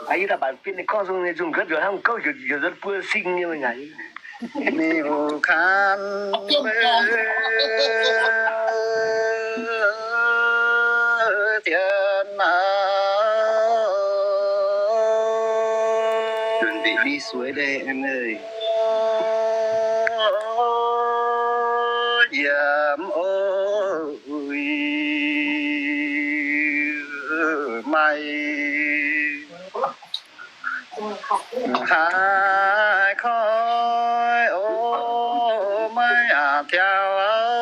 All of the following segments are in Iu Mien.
Yie daaih mbatc fin ninh gorngv zong nyei zungh gaax nzuonx hnangv gouv nzuonx nzuonx buo sing nyei maiv ngaanc. Miuc-kan dien aqv. Chuẩn bị đi suối đây em ơi. Yiem ov, uix, maaih haaix koi ov, maiv aqc tiaux ov.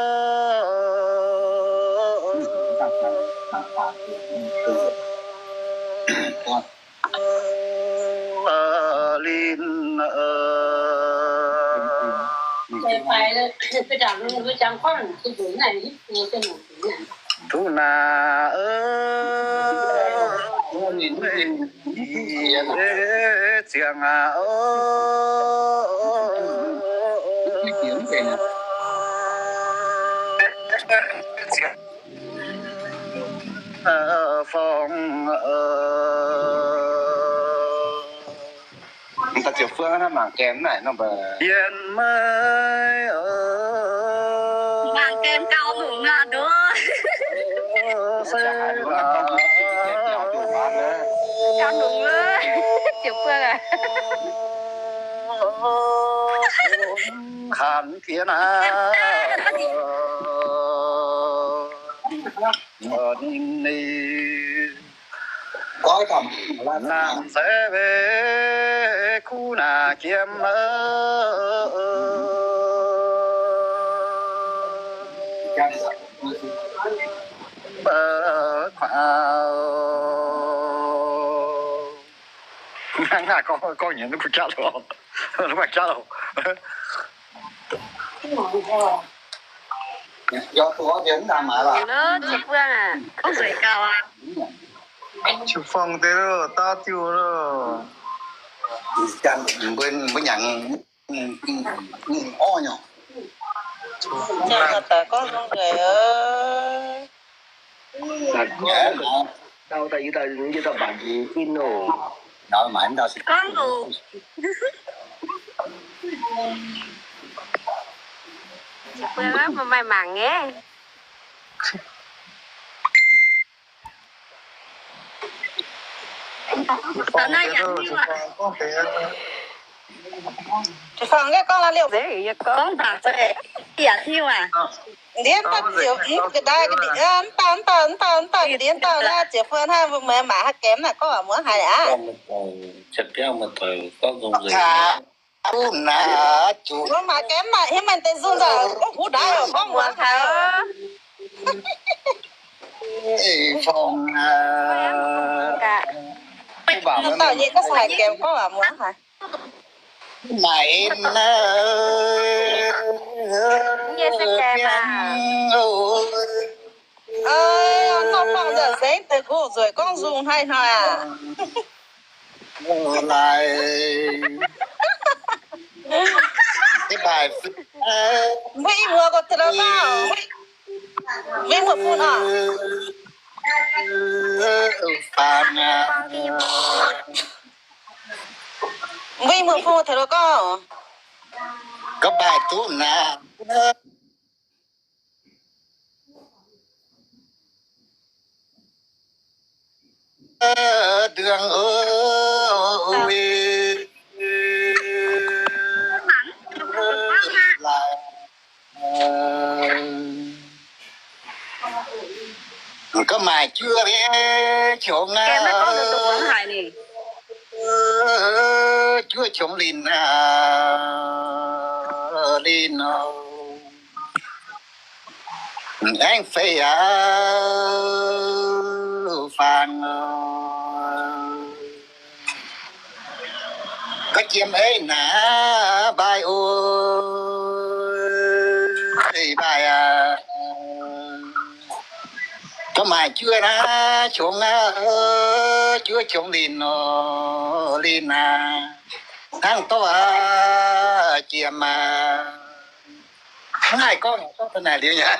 Linh, duqv naaic, ziangh aqv. Fong, da'ziouc fuang hnangv mangc gaeng naaic nor mv baac. Yien maiv oc. Mangc gaeng gauh longx aqv, nduov. Gauh longx aqv. Ziouc fuang aqv. Hanc tien aqv. Ninh naamh se kuv naaic jiem aqv. Hnangv naaiv gorngv, gorngv nyienz kuv jatv loh, maiv jatv loh. Ziouc fuang deix loh, dau diuh loh. Mbuo, mbuo nyanc orv nyei. Dau daaih yie dauh, yie dauh mbatc fin loh. Gorngv loh. Mbuo maaih mangc nyei. Taux naaiv yaac hiuv aqv. Taux naaiv gorngv la'liouh. Gorngv taux yaac hiuv aqv. Ndiev daaih ziouc mv ga'ndaaih, mv dauh, mv dauh, mv dauh, mv dauh ndiev dauh naaiv ziouc fun hnangv mbuo maaih haaix gemh naaic gorngv muoz haic aqv. Mbuo maaih gemh naaic hiuv maaih deix nzung nzauc gorngv huv ndaaiv gorngv muoz haic. Fong, dauh nyei gorngv haaix gemh gorngv muoz haic. Maaih en, nor faanh nzengc deix nqox nzueic gorngv nzung haic hnoi aqv. Laaix, mbuo i muoz gorqv-deix dauh, mbuo i muoz fun oc. Mbuo i muoz fun taux lo gorngv, ga'mbaaih duqv naaic. Dungz, ga'maaih juov qongx aqv, juov qongx linh, linh, aengx fei aqv, faang. Ga'jiem ei naaic, mbaaih oc, mbaaih aqv. Ga'maaih juov naaiv qongx aqv, juov qongx linh oc, linh aqv. Hnangv dorv aqv, jiem aqv. Mv haih gorngv, gorngv da'naaic liuz nyei.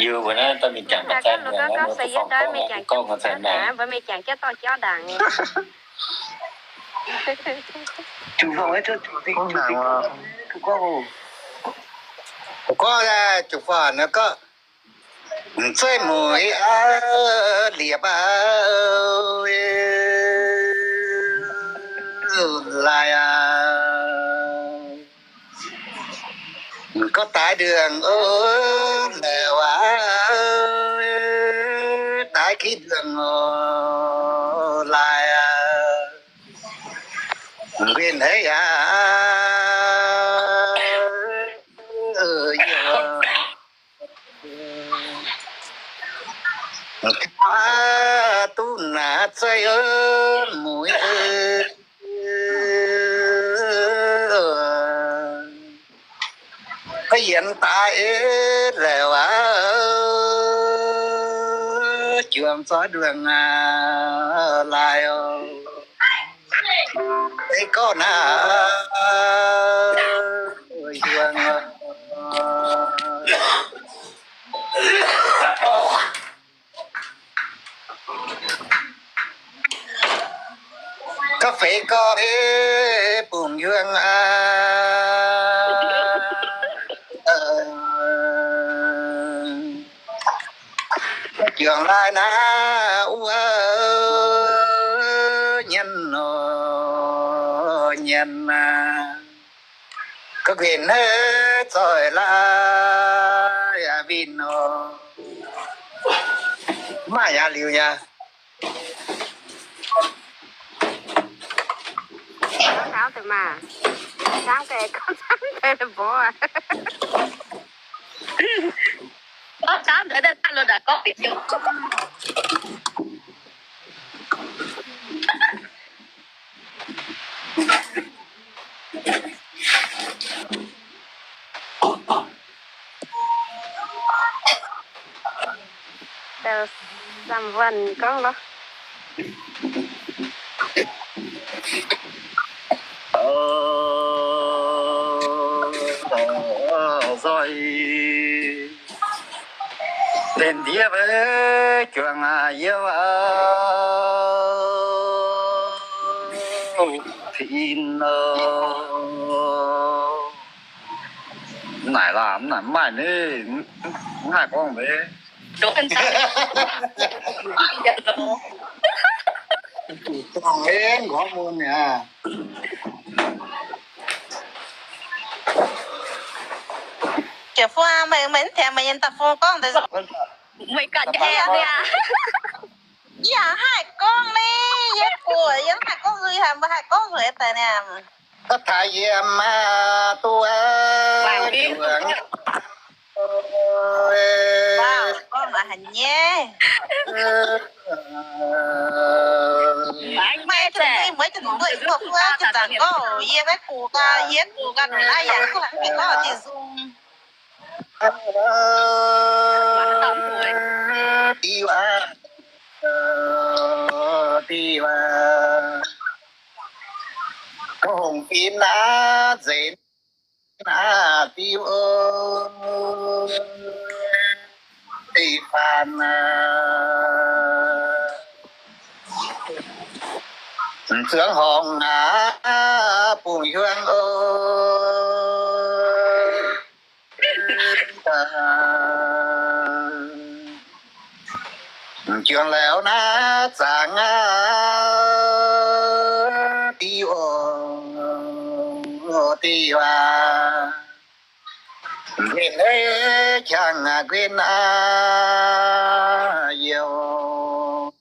Yie mbuo naaiv daaih mingh jangx mv zeiz mienh, mbuo mingh jangx jienv dorh jauv ndaangc. Gorngv daaih, zuqc faanh gorngv, m'zeiv mueiz aqv, liepc aqv, laaix aqv. Gorngv daaix nduangc oc, laaix aqv, daaix ki nduangc oc, laaix aqv. Nquin heix aqv, yie duqv naaiv zeiv mueiz, yienx daaih la'waac, juangc zoih nduangc laaix oc. Ei gorngv naaiv juangc ga'feix gorngv ei bungx hiuang aqv. Juangc laaix naaiv wuov nyanc nor nyanc aqv. Ga'nquenc hneiv zoih laaix yaac winh nor. Maaih yaac liuz nyei. Samv wuonh gorngv lorqc. Nzoih deix ndiev juangc yiem tin oc. Naaic laamh naaic mv maaih nyei, mv haih gorngv mv. Dongh en gorngv mun aqv. Jiex fun, meih, meih mv tengx meih nyei da'fun gorngv deix. Meih ganh jiex aqv. Yie haih gorngv ni, yie guoqv, yie mv haih gorngv nzuih haic, mbuo haih gorngv nzuih daaih niaa. Ga'naaiv taaix yiem aqv, duqv aqv. Gorngv maaih haic nyei. Maaih ih zanc nduov, mueiz zanc nduov, ih zanc gorngv yie maiv guqv gau, yie guqv gau, aa yaac duqv haic gorngv dinh nzung. Diuh aqv, diuh aqv, gorngv hungh fim aqv, nzengc aqv, diuh, diuh faanh aqv. M'zuangx horngc aqv, bungx hiuang oc. Juangc lauz naaiv zaangc aqv, diuh oc, diuh aac. Nquin eix qangx aqv, nquin aac, youz.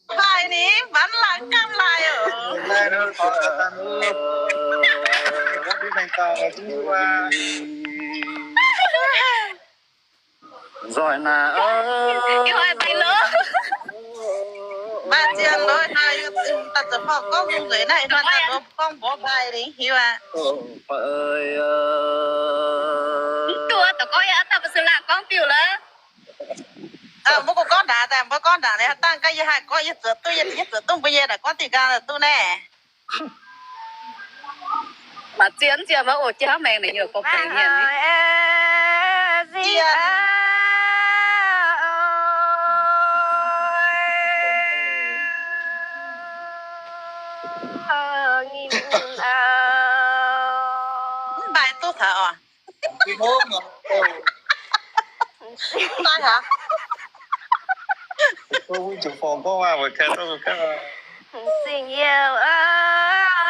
Mv baac ninh mv baac mv laangz gamh laaic oc. Nzoih naaic, maaih ziex lorz naaic, daaih zoux horpc gorngv nzung nzueic naaiv, daaih lorz gorngv mborqv mbaih lingc hiuv aqv. Mv duqv, daux gorngv yie daaih mbuo se laangh gorngv diuh lorqc. Mbuo gorngv gorngv ndaangc daaih, mbuo gorngv ndaangc liuz, dangh gaax yie haih gorngv, yie zuotc duqv, yie zuotc duqv mbuo nyei naaic gorngv diuh ganh duqv naaiv. Maaih ziex ziex maiv oc, jiex hnangv maengx naaic nyuoqc gorngv baengx mienh. Mv baac duqv taux oc. Zingh youh waac,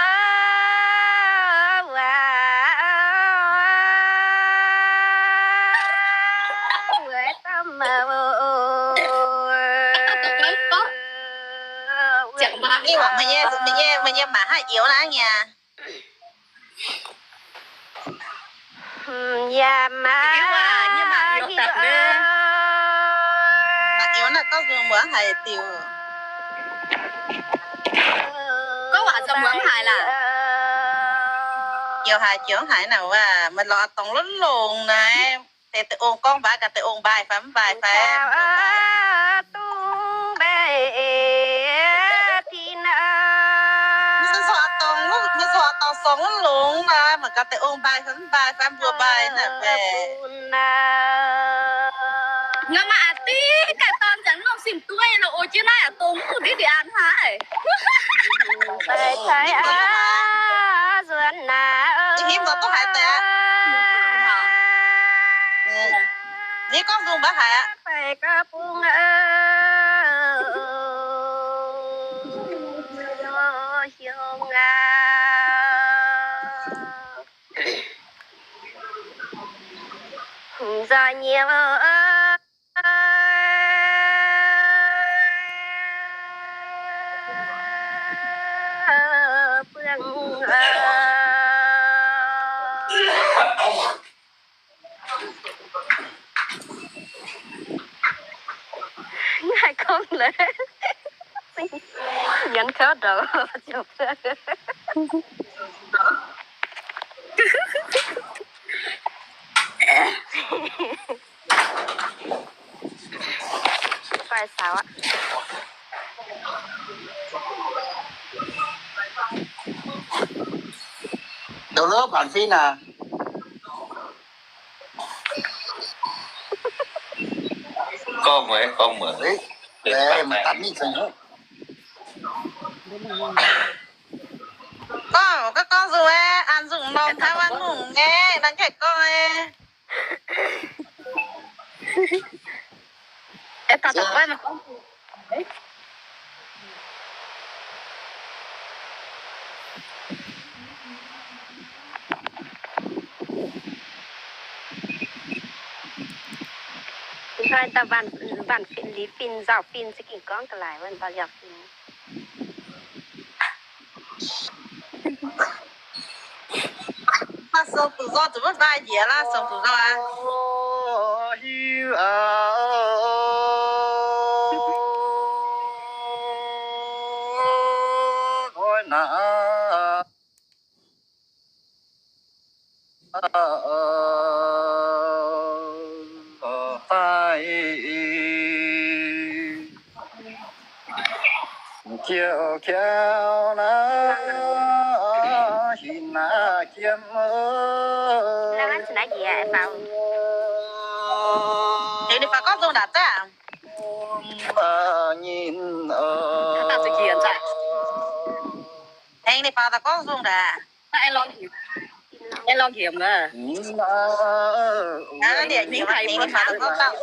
wuov dauh mouc. Meih nyei, meih nyei, meih nyei maac haih youz naaiv nyei. Yaac maaih hiuv, maaih youz naaic gorngv mbuo haiz diuc. Gorngv waac za'gengh mbuo haiz laac. Youz haiz, youz haiz naaic waac, meih lorz dongh lov longx naaiv. Deix deix ong gorngv mbaih gaax, deix ong mbaih fai mv mbaih fai. Maiv zorqv dongh, maiv zorqv dongh song wuov longx naaic, mangc gaax deix ong mbaih fai mv mbaih fai mbuo mbaih naaic. Ngau maaih a'diev gaax dorn ziangx norm sim dueiv lorqc, o jienv naaiv a'dongh mv duqv ndiev ndiev an haic. Himv nor duqv haiz deix aqv. Ni gorngv nzung mbuo haiz aqv. Nzoih nyei buangh. Haih gorngv lorqc. Nyanc kouv ndouc. Fai saux aqv. Ndau lov baanc fim naaic. Gorngv mueiz, gorngv mueiz. Maaih daaih mingh zengc. Gorngv, gorngv, gorngv nzunc aqv, an nzunc norm Taiwan mungv nyei, dangh gaengh gorngv aqv. Hnoi daaih mbaanh fin, liuz fin, nzauh fin, za'gengh gorngv ga'naaiv wuov, nzauh yaac fin. Maaih song zuqc nzorng zuqc maiv mbaih njiec laav, song zuqc nzorng aqv. Ziouc kaux naaiv hinc naaiv jiem oc. Ninh faaux gorngv nzung ndac zaqv. Nyinh oc. Aengx ninh faaux daaih gorngv nzung ndac. Ninh faaux daaih gorngv nzung.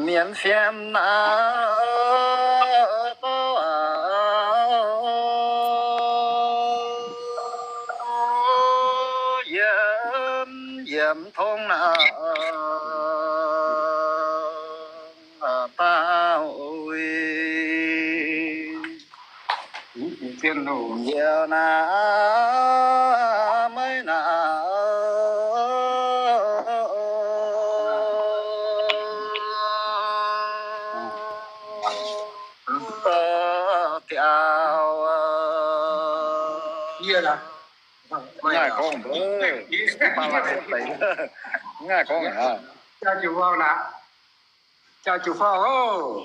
Mienh fiem naaiv, yiem, yiem tong naaiv, daaih oix. Yie naaiv maiv naaiv diau. Ngaih gorngv, ngaih gorngv aqv. Jaa jiu fang oc.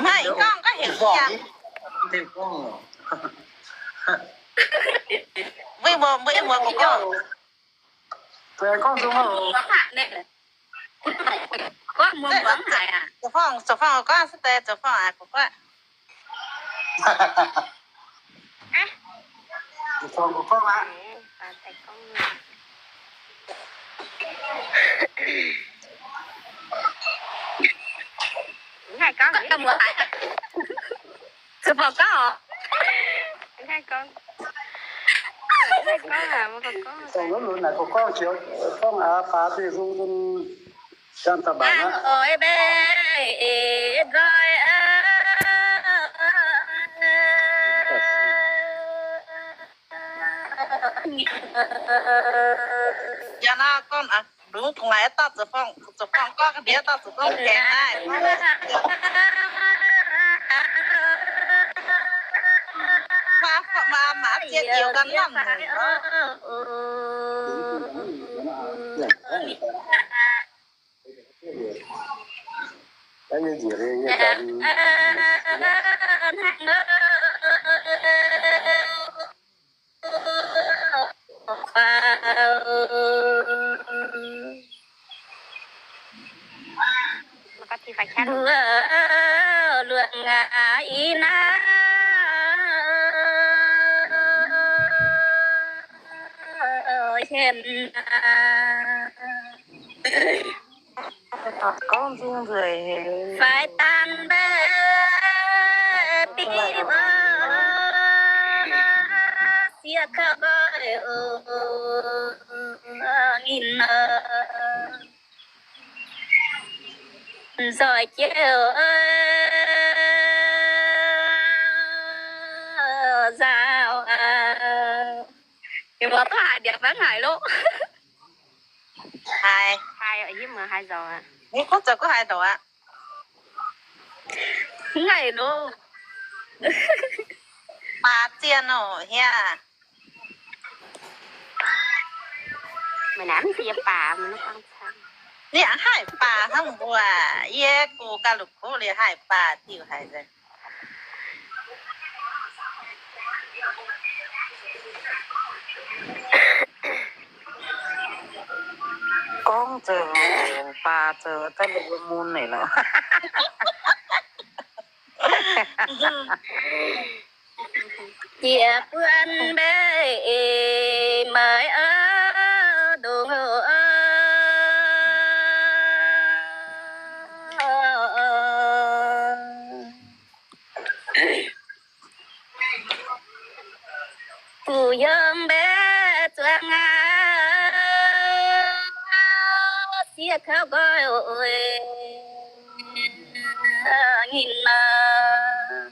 Maiv gorngv gaax heuc yie. Mbuo mbuo mbuo gorngv. Gorngv mbuo mbuo mv haiz aqv. Zoux Fongv, Zoux Fongv gorngv se deix Zoux Fongv aqv, gorngv. Zoux Fongv gorngv aqv. Zoux Fongv gorngv oc. Zoux lunx lunx naaic gorngv, gorngv qiex gorngv aqv, baac zinh hung zinh gan da'baac aqv. Yaac naaiv gorngv lungz kungx laaix dauh Zoux Fongv, Zoux Fongv gorngv ga'ndiev dauh Zoux Fongv gaengh naaiv. Maa, maa, maa ziex njoux ganh hnangv. Mbuo luoqc ngaac i naaiv hien. Faix daan mbaeqv biv wuov sieqv kaux nqoi oc, nginh nzoih jienv nzaaux aqv. Mbuo duqv haiz ndiangx fai mv haiz loh? Haiz. Haiz, haiz nzorc aqv. Mv gunv zoux gunv haiz nzorc aqv. Mv haiz loh. Baac zienh oc hieh. Meih naaiv mv fiev baac, ninh haih baac hnangv mbuo. Yie gu ga'luqc kuv liuz haih baac diuh haic nzengc. Gorngv zoux baac zoux daaih lungh mun naaic lorqc. Jiex buonv mbaeqv maiv oix ndongc Fuqv yiem mbaeqv zuangx aqv, sieqv kaux nqoi oc, nginh nor.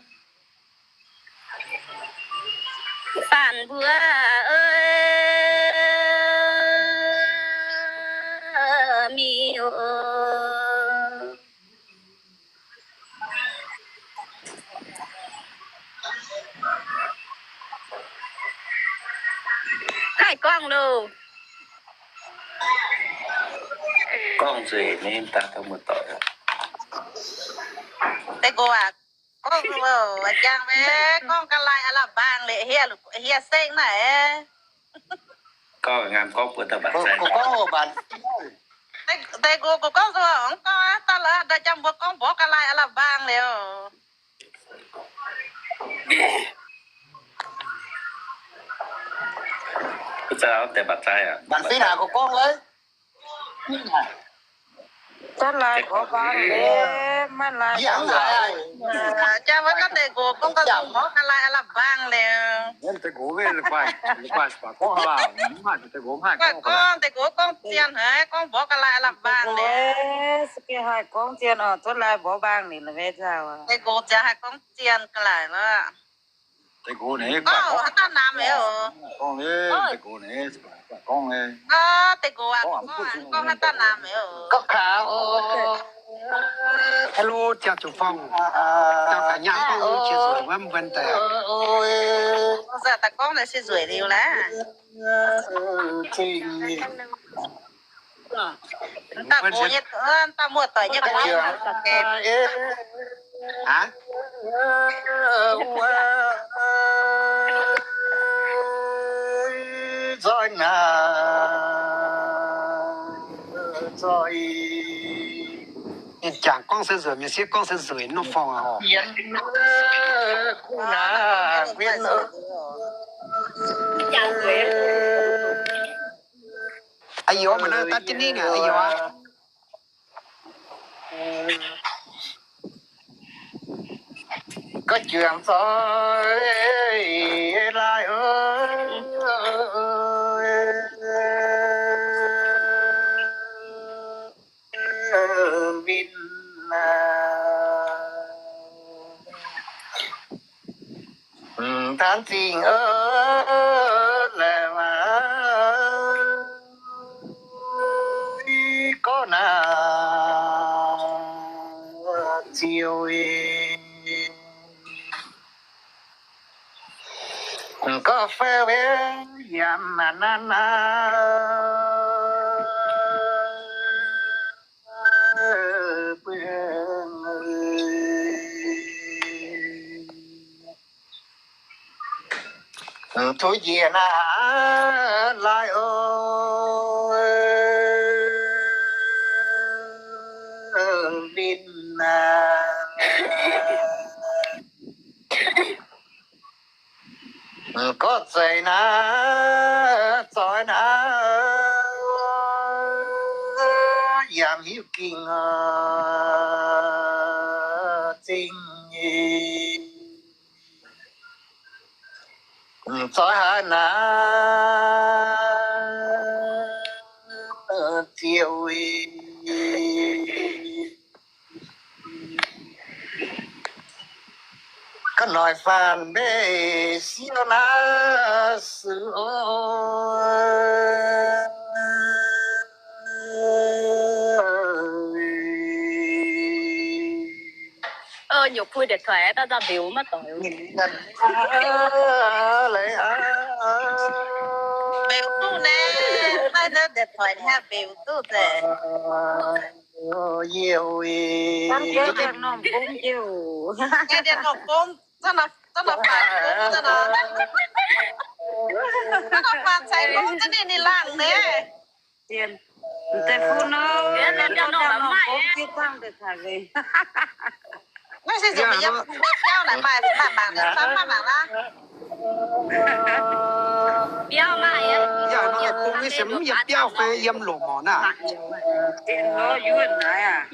Faanh mbuo oc. Haih gorngv loh. Gorngv nzueic nyei daaih, muoz-doic. Deix nqox aac, gorngv jangx, gorngv ga'laaih aav la'baang liuz, hieh seng naaic. Gorngv nqamv gorngv buatc daaih mbatc zai. Deix nqox gorngv, gorngv, gorngv, gorngv, daaih jangx mbuo gorngv mborqv ga'laaih aav la'baang liuz. Mbatc zai aac, mbatc fih naaic gorngv gorngv leiz. Cuotv laaih mborqv baang liuz, maiv laaih. Jaa wuov gorngv deix nqox gorngv ga'laaih mborqv ga'laaih aav la'baang liuz. Gorngv deix nqox gorngv zien haic, gorngv mborqv ga'laaih aav la'baang liuz. Haih gorngv zien oc, cuotv laaih mborqv baang liuz. Deix nqox ziouc haih gorngv zien ga'laaih lorqc. Deix nqox naaic, gorngv haaix dauh namx oc. Gorngv deix nqox aac, gorngv haaix dauh namx oc. Gorngv kaux oc. Hello, Jaa Zuqc Fong. Dauh ga'nyaanh gorngv qiex nzueic wuov mbuo daaih. Daaih gorngv naaic se nzueic liuz laaix. Dauh muoz-doic nyei, dauh muoz-doic nyei. Nzoih naaic, nzoih. Mienh jangc gorngv se nzueic, mienh sieqv gorngv se nzueic, norm forng aqv oc. A'youz, mangc naaiv daav jienv ningv a'youz aqv. Gorngv juangc zoih laaih oc, mbienv aac, tanv zingh oc, laaix waac gorngv naaic ziouc gorngv fai wengv yaac naaic naaic naaic buonc. Tov njiec naaic laaih oc, mbienv aac. Gorngv zeiz naaic, zoih naaic, yaac hiuv gengh zingh nyei. Zoih haaix naaic ziouc ga'noic faanh mbeih siou naaiv suiv oc. Nyungc puix điện thoại daaih nzauh mbiuz maiv doic. Mbiuz duqv naaiv, maiv nzauh điện thoại naaiv mbiuz duqv deix. Yie, norm gong, norm gong, norm faanh ceix gong za'gengh ninh laangh naaiv. Deix fun nor, norm gong za'gengh deix caux nzengc. Naaiv se nzunc yiem biauv naaic maaih, maaih mangc, maaih mangc laav. Biauv maaih, yaac norm gong naaiv se mv yiem biauv fai yiem lomc orqc naaiv.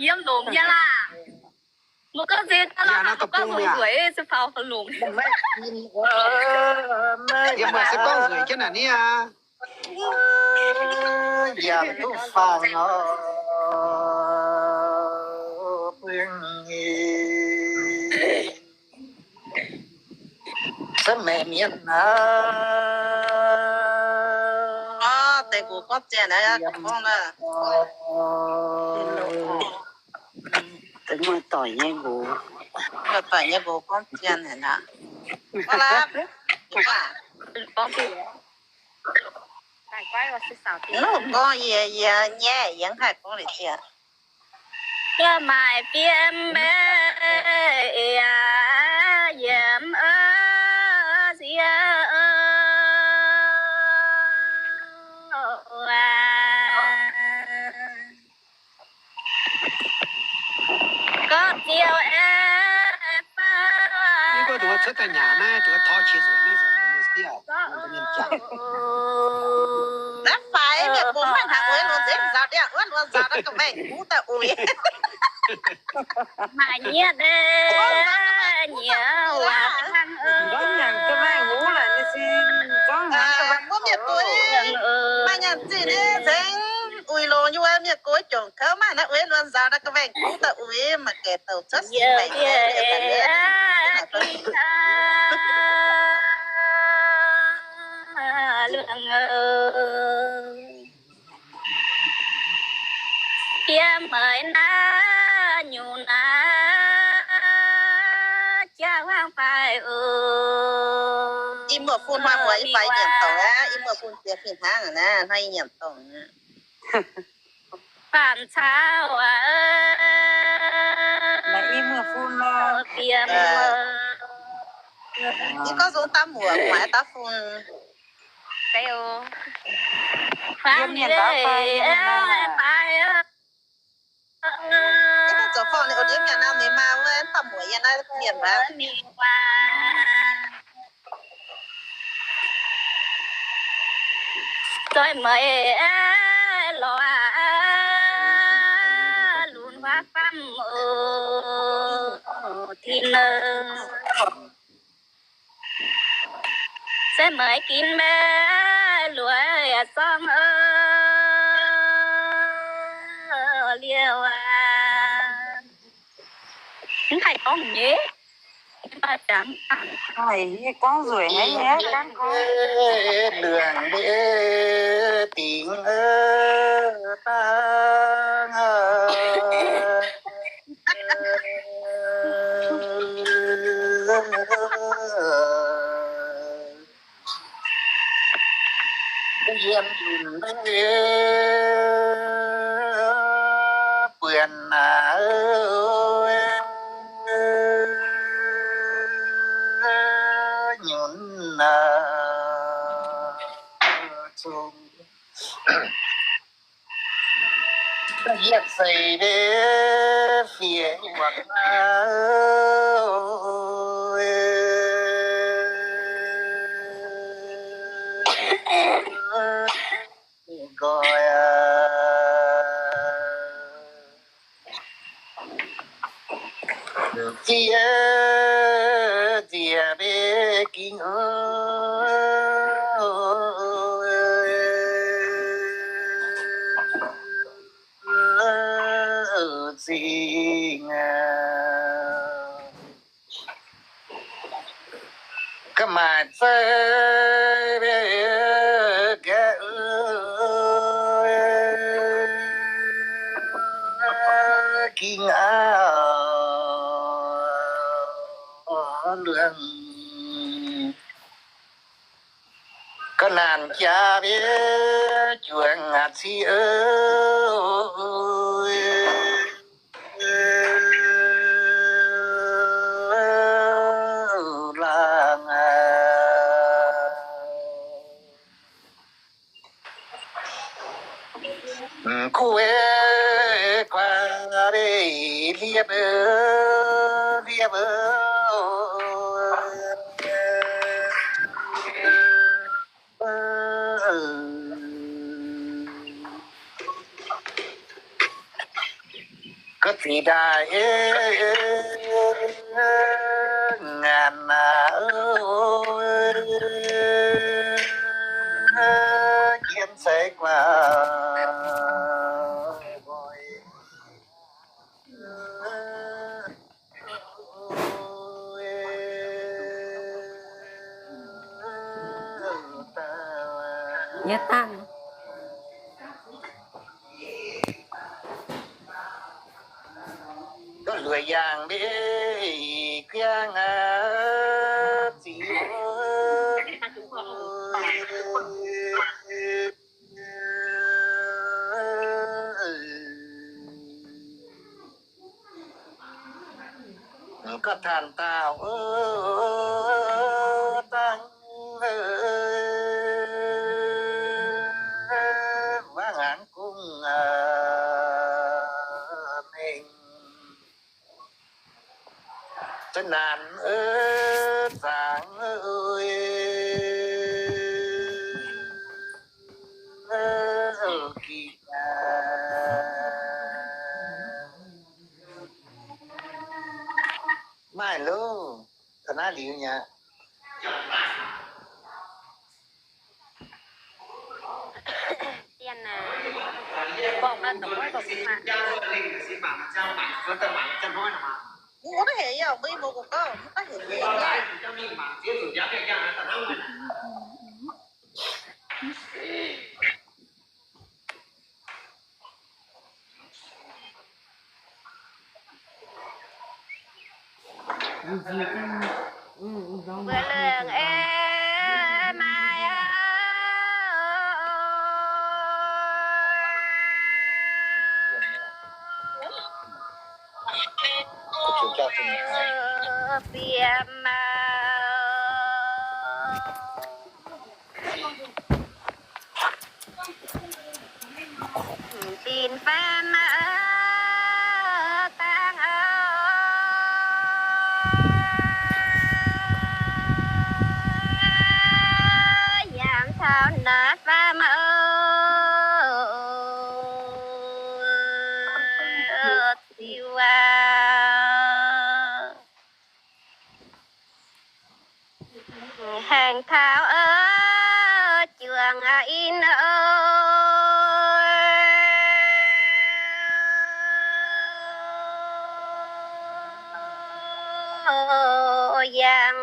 Yiem lomc nyei laah. Mbuo gorngv nzengc, yaac norm gong nzueic se faaux lomc. Yiem maaih se gorngv nzueic jienv naaic ni aqv. Yaac duqv faanh nor, se maeqc mienh aqv. Orv, deix nqox gorngv zien aqv, gorngv naaiv. Deix muoz-doic nyei nqox, muoz-doic nyei nqox gorngv zien haic aqv. Gorngv yie, yie nyaiv, yie mv haih gorngv leiz ziex. Yie maaih fiem mbaeqv yiem sieqv. Gorngv ziouc aeqv, fai, naaiv faix, mienh bungx maiv hnaangx uix luonx nzengc, nzaaux ndiangx wuov luonx nzaaux naaiv ga'maengh kuv daaih uix. Maaih nyietv, nyietv waac hnangv, mbuo mienh gueix, maaih nyanc zinh nyei nzengc, uix longx nyei wuov mienh gueix jomc kouv maiv hnaangx uix luonx nzaaux naaiv ga'maengh kuv daaih uix, maaih gaeqv douc cuotv singx maengc. Fiev meih naaiv nyungc naaiv jaa huaang fai oc. Ih muoz-fun hnoi muoz yie faix nyiemc dorngc aqv. Ih muoz-fun jiex fih hnangv naaiv, hnoi yie nyiemc dorngc aqv. Faam cauv aac, ih muoz-fun nor. Yie gorngv nzung daav muoc, maaih daav fun. Yiem mienh ndaauv fai, yiem mienh ndaauv fai. Yie daaih zoux forng ninh oix ndiev mienh naaiv mingh maa wuov, daaih muoc yie naaiv mienh mbac. Zoih meih lorz lunx huaav famv oc, tin. Se meih ginv mbaeqv luoqc yaac zorng liouh aqv. Mv haih gorngv nyei. Haih gorngv nzueic nyei, gorngv luangc mbe dingc dangh. Yiem ndunh buonc aac, nyunc aac, zungv yietv seix mbe fiev wuoqc aac, nqoi aac. Ziex nziex mbe ging zingh aac. Ga'maaic zeiv mbe gaeqv ging aac, luangc ga'naanc jaax mbe juangc aqc ciqv laangh aac. Kuv kuaaiv liepv, liepv, ga'ziex ndaaih ngaanc aac, jienv ceix guaax. Luoqc yaangh mbe guiangv aqv, ziex Gauh tanh dauh dangv waac hnaangx gong mengh, za'naanc zaangc maaih loh, taux naaiv liuz nyei. Mbuo lengh ei maaih bieqc maaih Sin fai mv dangh yangh taux naaiv fai mv ziux aqv. Haengh taux juangc in yangh